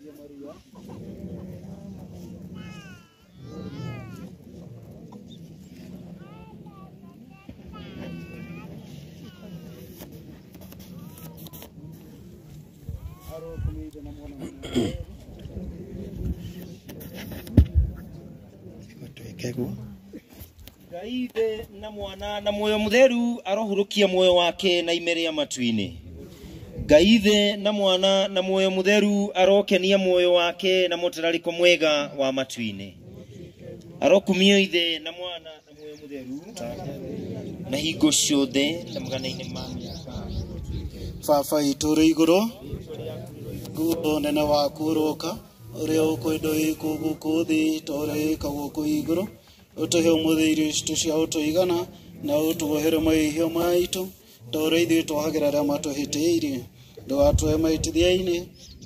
Nĩngũkũgeithia Maria. Arokumia na Mwana na Gũtuĩke guo. Ngai Ithe na Mwana na Muoyo Mutheru arohurukia muoyo wake na ime rĩa matu-inĩ. Ngai Ithe na Mwana na Muoyo Mutheru arokenia muoyo wake na mũtararĩko mwega wa matu-inĩ. Arokumio Ithe na Mwana na Muoyo Mutheru na hingo ciothe na magana-inĩ ma mĩaka. Baba witũ ũrĩ igũrũ, nguo nene waku ũroka, ũrĩa ũkwenda wĩkwo gũkũ thĩ ta ũrĩa wĩkagwo kũu igũrũ. Ũtũhe ũmũthĩ irio citũ cia ũtũigana, na ũtuohere mahĩtia maitũ ta ũrĩa ithuĩ twohagĩra arĩa matũhĩtĩirie. Ndũgatũhe mahĩtithia-inĩ,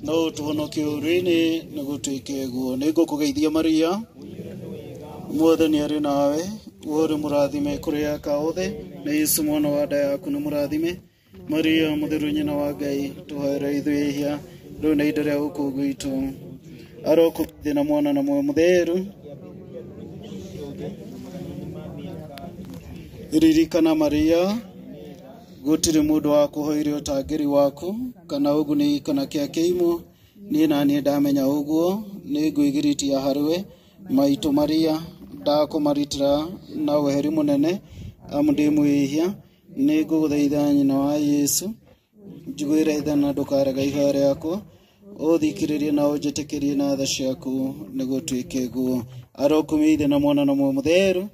no ũtũhonokie ũũru-inĩ, nĩgũtuĩke guo. Nĩngũkũgeithia Maria, Mwathani arĩ nawe, we ũrĩ mũrathime kũrĩ aka othe, na Yesu mwana wa nda yaku nĩ mũrathime. Maria mũtheru nyina wa Ngai, tũhoere ithuĩ ehia, rĩu na ihinda rĩa gũkua gwitũ. Arokũgeithia na Mwana na Muoyo Mũtheru. Ririkana Maria, gũtirĩ mũndũ wakũhoire ũtangĩri waku, kana ũguni kana kĩa kĩimũ. Niĩ na niĩ ndamenya ũguo, nĩngwĩgiritia harĩwe, maitũ Maria, ndakũmaritĩra na weheri mũnene, amu ndĩ mwĩhia. Nĩngũgũthaitha nyina wa Yesu, njiguĩra tha na ndũkarega ihoya rĩakwa, ũthikĩrĩrie na ũnjĩtĩkĩrie na tha ciaku, nĩgũtuĩke guo. Arokumia Ithe na Mwana na Muoyo Mũtheru.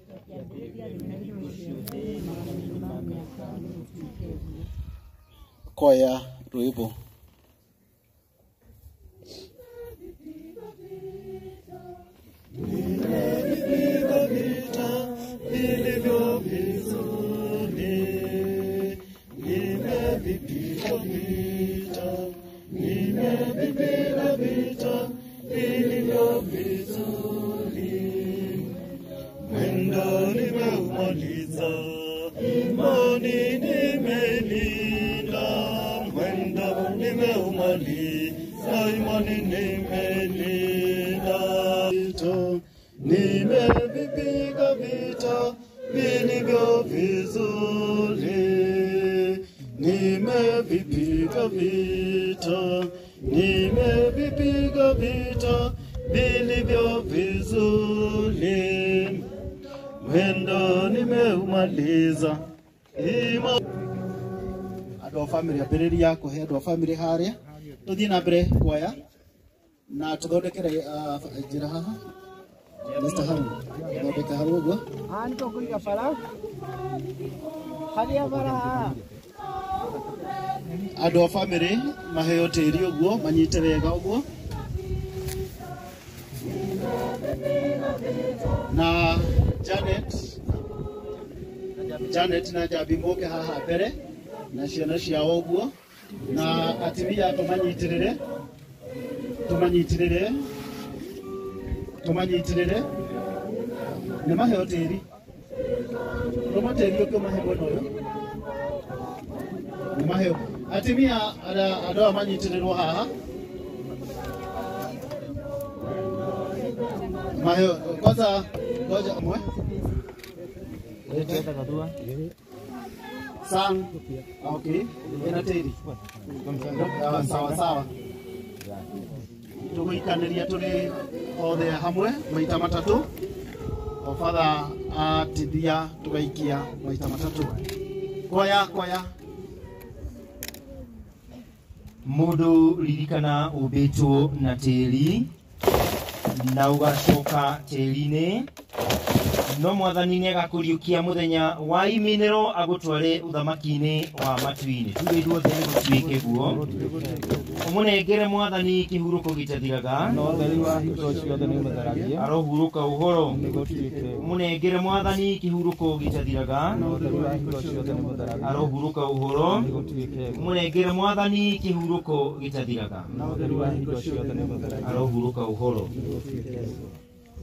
Kwaya rwĩmbo. Nimevipiga vita vilivyo vizuri, nimevipiga vita, nimevipiga vita vilivyo vizuri. Mwendo nimeumaliza, imani nimeilinda, mwendo nimeumaliza, imani nimeilinda. Nimevipiga vita vilivyo vizuri, nimevipiga vita, nimevipiga vita vilivyo vizuri. Mwendo nimeumaliza, ima Andũ a bamĩrĩ ambĩrĩria kũhe andũ a bamĩrĩ harĩa, tũthiĩ na mbere kwaya na tũthondekere njĩra haha. Mr. Harun, thondeka hau ũguo. Haha nĩ tũkũiga bara, harĩa bara haha. Andũ a bamĩrĩ maheo tĩri ũguo, manyite wega ũguo. Na Janet na Jambi moke haha mbere na ciana ciao ũguo, na atumia tũmanyitĩrĩre, tũmanyitĩrĩre, tũmanyitĩrĩre. Nĩ maheo tĩri, rũma tĩri ũkĩ ũmahe mwena ũyũ. Nĩ maheo atumia arĩa andũ aya manyitĩrĩrwo haha maheo kwanza, ngoja mwe San, okay, ina tĩri. Sawa sawa, tũgũikanĩria tũrĩ othe hamwe maita matatũ, o father atithia tũgaikia maita matatũ. Kwaya kwaya. Mũndũ ririkana ũmbĩtwo na tĩri na ũgacoka tĩri-inĩ, no Mwathani nĩagakũriũkia mũthenya wa iminĩro agũtware ũthamaki-inĩ wa matu-inĩ. Tuge ithuothe nĩgũtuĩke guo. Ũmũnengere Mwathani kĩhurũko gĩtathiraga, No ũtheri wa hingo ciothe nĩũmũtheragia, arohurũka ũhoro. Nĩgũtuĩke. Ũmũnengere Mwathani kĩhurũko gĩtathiraga, No ũtheri wa hingo ciothe nĩũmũtheragia, arohurũka ũhoro. Nĩgũtuĩke. Ũmũnengere Mwathani kĩhurũko gĩtathiraga, No ũtheri wa hingo ciothe nĩũmũtheragia, arohurũka ũhoro. Nĩgũtuĩke.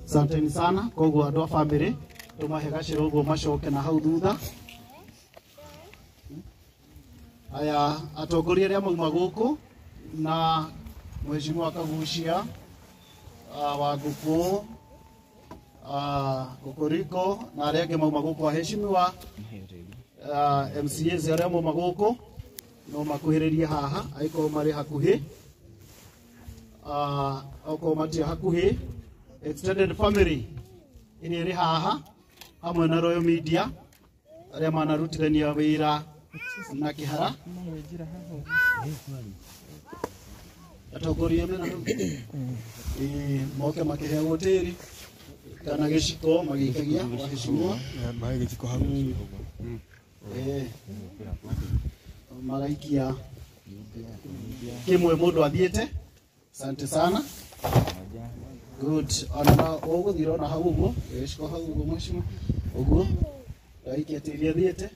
Asanteni sana. Koguo andũ a bamĩrĩ tũmahe gacĩra ũguo macoke na hau thutha. Aya atongoria arĩa mauma gũkũ na Mheshimiwa Kaguchia wa Ngũkũ, Kokoriko na arĩa angĩ mauma gũkũ, aheshimiwa MCAs arĩa mauma gũkũ no makuhĩrĩrie haha angĩkorwo marĩ hakuhĩ, okorwo matirĩ hakuhĩ, extended family ĩrĩa ĩrĩ haha hamwe na Royal Media arĩa manarutithania wĩra na Kĩhara, atongoria mena hau moke makĩheagwo tĩri kana gĩciko magĩikagia waheshimiwa mahe gĩciko hau. Magaikia kimwe mũndũ athiĩte. Asante sana, good. Ona na ũgũthira ona hau ũguo gĩciko hau ũguo mheshimiwa ũguo gaikia tĩri athiĩte.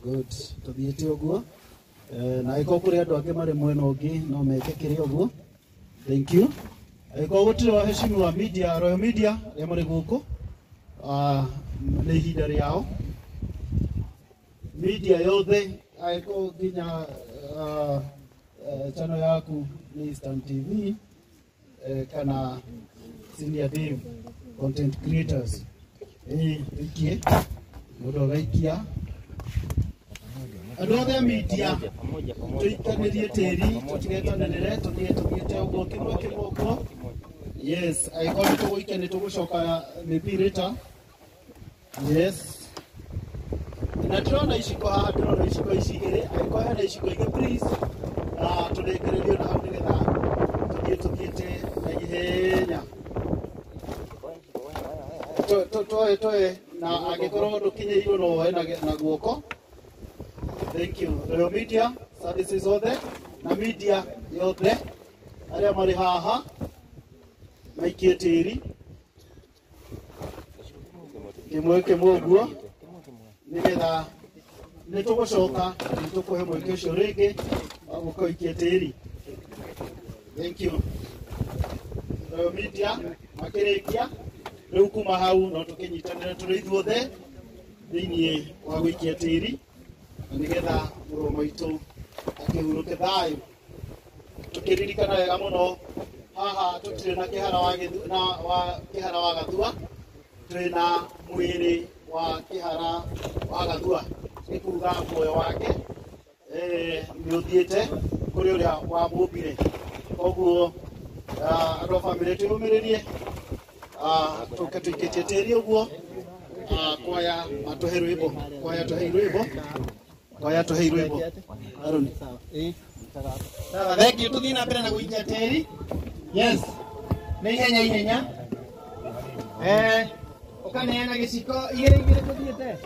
Good, tũthiĩte ũguo. Na angĩkorwo kũrĩ andũ angĩ marĩ mwena ũngĩ no meke kĩrĩ ũguo. Thank you. Angĩkorwo gũtirĩ waheshimiwa media, Royal Media arĩa marĩ gũkũ, nĩ ihinda rĩao media yothe, angĩkorwo nginya channel yaku nĩ Eastern TV kana Senior Dave content creators, ikie mũndũ agaikia andũ othe a media tũikanĩrie tĩri tũtigetanĩrĩre tũthiĩ tũthiĩte ũguo kĩmwe kĩmwe ũguo. Yes, angĩkorwo nĩ tũgũikia nĩ tũgũcoka maybe later. Yes, na ndĩrona iciko haha, ndĩrona iciko ici igĩrĩ. Angĩkorwo hena iciko ingĩ, please tũnengererio na hau nĩgetha tũthiĩ tũthiĩte na ihenya. Toe toe na angĩkorwo ndũkinyĩirwo no woe na guoko. Thank you. Royal Media Services othe na media yothe arĩa marĩ haha maikie tĩri kĩmwe kĩmwe ũguo nĩgetha nĩ tũgũcoka nĩ tũkũhe mweke ũcio rĩngĩ wa gũka ũikie tĩri. Thank you. Royal Media makĩrĩkia rĩu kuma hau no tũkĩnyitanĩre tũrĩ ithuothe thĩiniĩ wa gũikia tĩri na nĩgetha mũrũ maitũ akĩhurũke thayũ. Tũkĩririkana wega mũno haha tũtirĩ na Kĩhara wa na wa Kĩhara wa Gathua, twĩ na mwĩrĩ wa Kĩhara wa Gathua, nĩ kuga muoyo wake nĩ ũthiĩte kũrĩ ũrĩa wamũmbire. Koguo andũ a bamĩrĩ twĩyũmĩrĩrie, tũke tũikĩtie tĩri ũguo. Kwaya matũhe rwĩmbo, kwaya tũhe rwĩmbo, kwaya tũhe rwĩmbo. Aaron. Sawa, thank you. Tuthiĩ na mbere na gũikia tĩri. Yes, nĩ ihenya ihenya. Ũkaneana gĩciko igĩrĩ igĩrĩ tũthiĩte.